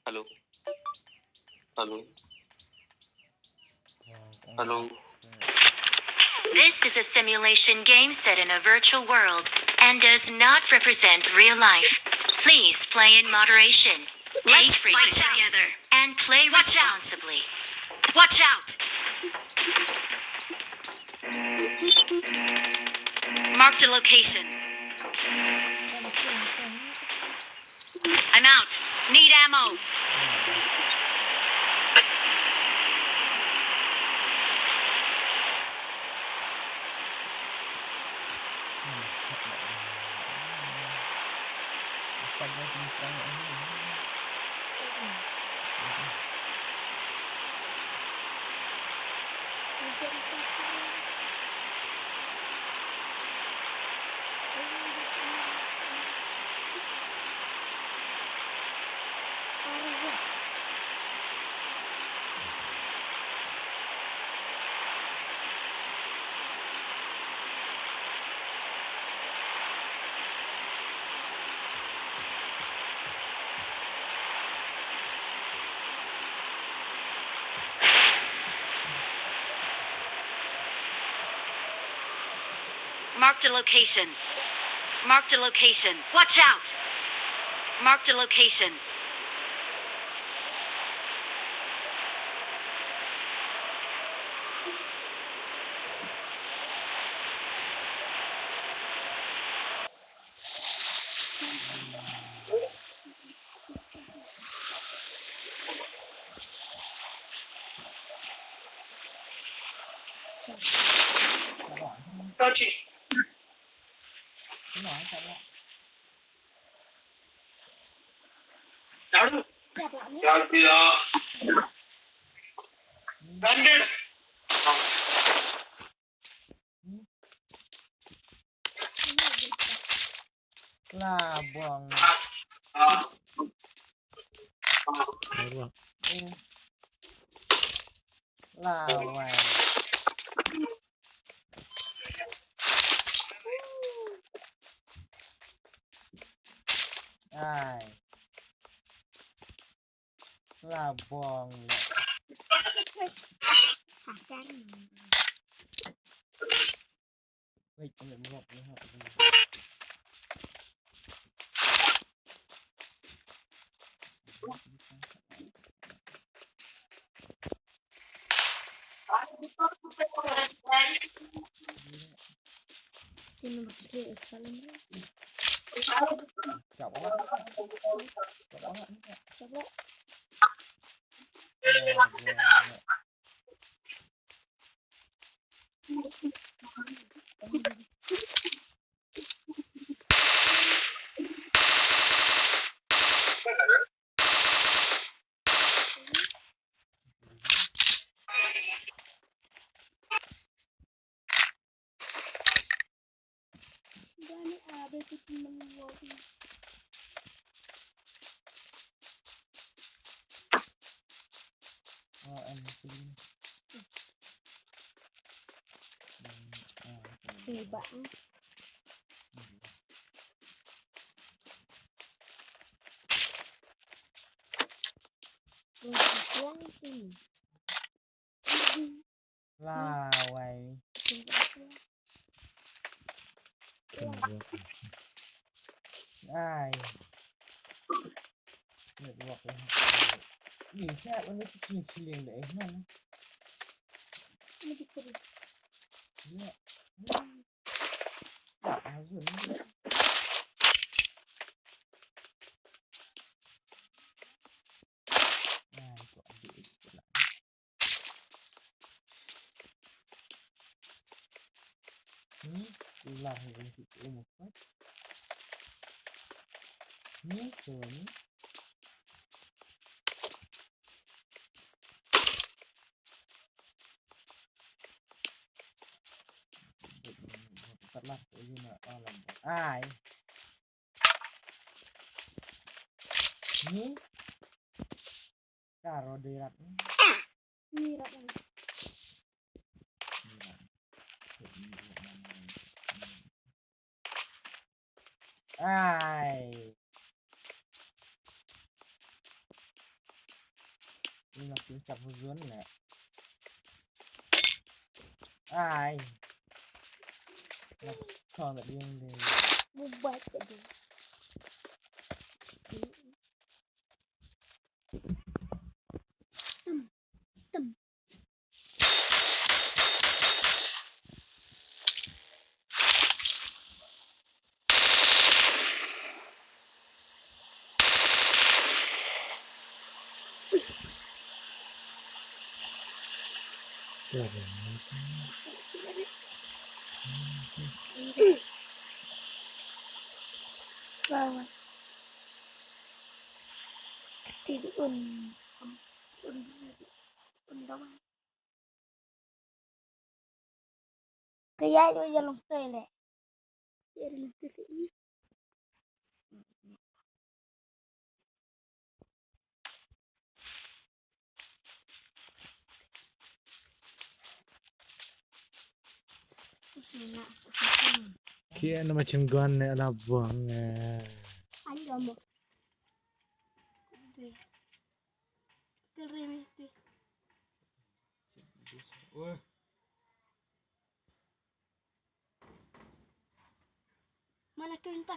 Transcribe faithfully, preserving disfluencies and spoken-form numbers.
Hello. Hello. Hello. This is a simulation game set in a virtual world and does not represent real life. Please play in moderation. Let's fight together and play responsibly. Watch out! Marked a location. I'm out. Need ammo. Marked a location. Marked a location. Watch out! Marked a location. La bong. La wai. Ai. La bong. Wait, I'm gonna walk me out. Team number three is challenging. Siapa? Siapa? Siapa? La wai. Ai. Network la. Ni sa wan ni ching ching da eh na. Ya. Ya, azun. Ai, ko adi. Ni ular ni, ular ni. Ni tu ni. Ai. Ni. Karo dei rat. Ni rat. Ai. Ina pinchak buzun ne. Ai. Nak kong da ding ding. Bubat ka ding. Tem. Tem. Wow. Kti di un. Un. Un. Ka ïaid ba ïa long toilet. Ïa ri lynti si. Ki na ma chim gon ne la buang eh. Anjo mo. Tel remi ti. Mana kau minta?